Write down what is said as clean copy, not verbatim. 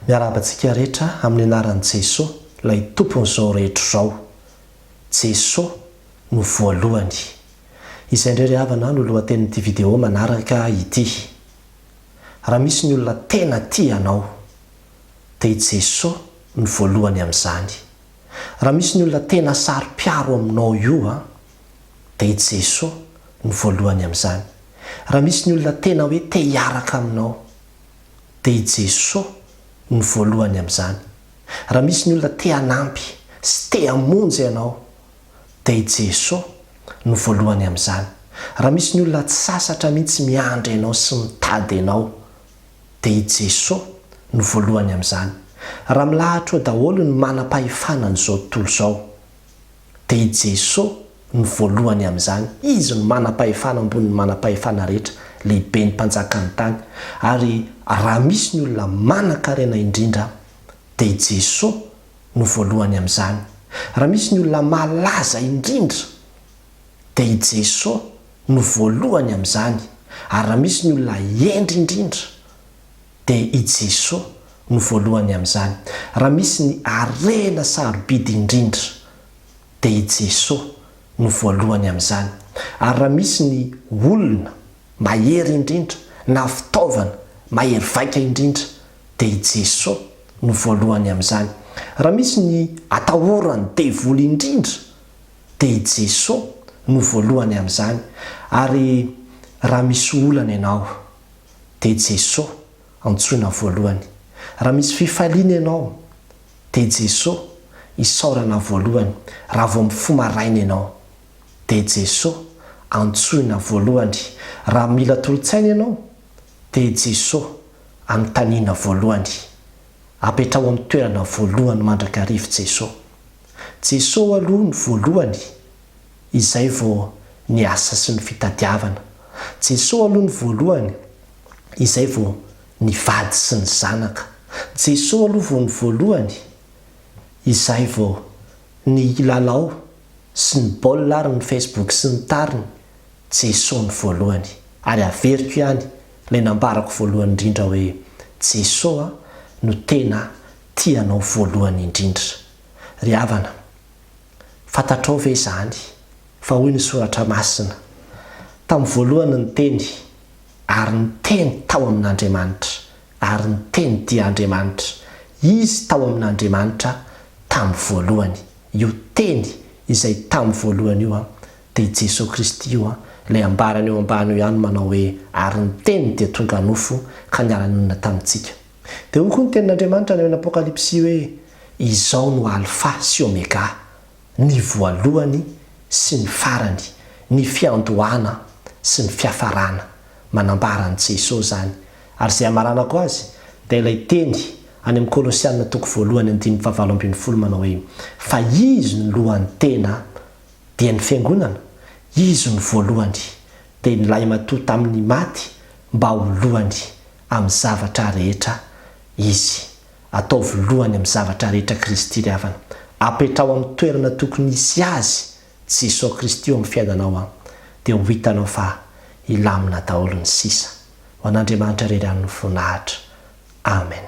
Miarahaba antsika rehetra amin'ny anaran'i Jesoa, ilay Tompon'izao rehetra izao. Jesoa no voalohany. Izay indray ry havana no lohatenin'ity video manaraka ity. Raha misy ny olona tena tia anao, dia i Jesoa no voalohany amin'izany. Raha misy ny olona tena saro-piaro aminao io an, dia i Jesoa no voalohany amin'izany. Raha misy ny olona tena hoe te hiaraka aminao, dia i Jesoa no voalohany amin'izany. Raha misy ny olona te hanampy sy te hamonjy anao, dia i Jesoa no voalohany amin'izany. Raha misy ny olona tsy sasatra mihitsy miandry anao sy mitady anao, dia i Jesoa no voalohany amin'izany. Raha milahatra eo daholo ny manam-pahefana an'izao tontolo izao, dia i Jesoa no voalohany amin'izany. Izy no manam-pahefana ambonin'ny manam-pahefana rehetra, lehiben'ny mpanjakan'ny tany. Ary raha misy ny olona manan-karena indrindra, dia i Jesoa no voalohany amin'izany. Raha misy ny olona malaza indrindra, dia i Jesoa no voalohany amin'izany. Ary raha misy ny olona hendry indrindra, dia i Jesoa no voalohany amin'izany. Raha misy ny harena sarobidy indrindra, dia i Jesoa no voalohany amin'izany. Ary raha misy ny olona mahery indrindra na fitaovana mahery vaika indrindra, dia i Jesoa no voalohany amin'izany. Raha misy ny atahoran'ny devoly indrindra, dia i Jesoa no voalohany amin'izany. Ary raha misy olana ianao, dia Jesoa antsoina voalohany. Raha misy fifaliana ianao, dia Jesoa isaorana voalohany. Raha vao mifoha maraina ianao, dia Jesoa antsoina voalohany. Raha mila tolo-tsaina ianao, dia Jesoa anontaniana voalohany. Apetraho amin'ny toerana voalohany mandrakariva Jesoa. Jesoa aloha no voalohany, izay vao ny asa sy ny fitadiavana. Jesoa aloha no voalohany, izay vao ny vady sy ny zanaka. Jesoa aloha vao ny voalohany, izay vao ny lalao sy ny baolina ary ny facebook sy ny tariny. Jesoa no voalohany. Ary averiko ihany ilay nambarako voalohany indrindra hoe Jesoa no tena tia anao voalohany indrindra. Ry havana, fantatrao ve izany fa hoy ny Soratra Masina, Tamin'ny voalohany ny Teny, ary ny Teny tao amin'Andriamanitra, ary ny Teny dia Andriamanitra. Izy tao amin'Andriamanitra tamin'ny voalohany. Io Teny izay tamin'ny voalohany io dia i Jesoa Kristy io, ilay ambarany eo ambany eo ihany manao hoe, Ary ny Teny dia tonga nofo ka niara-nonina tamintsika. Dia hoy koa ny Tenin'Andriamanitra any amin'ny Apokalypsy hoe, Izao no Alfa sy Omega, ny voalohany sy ny farany, ny fiandohana sy ny fiafarana. Manambara an'i Jesoa izany. Ary izay hamaranako azy dia ilay teny any amin'ny Kolosiana toko voalohany andininy fahavalo ambin'ny folo manao hoe, Fa Izy no lohan'ny tena, dia ny Fiangonana, Izy no voalohany, dia ny lahimatoa tamin'ny maty mba ho lohany amin'ny zavatra rehetra Izy. Ataovy lohany amin'ny zavatra rehetra Kristy ry havana. Apetraho amin'ny toerana tokony hisy Azy Jesoa Kristy eo amin'ny fiainanao an, dia ho hitanao fa hilamina daholo ny sisa. Ho an'Andriamanitra irery ihany ny voninahitra. Amen.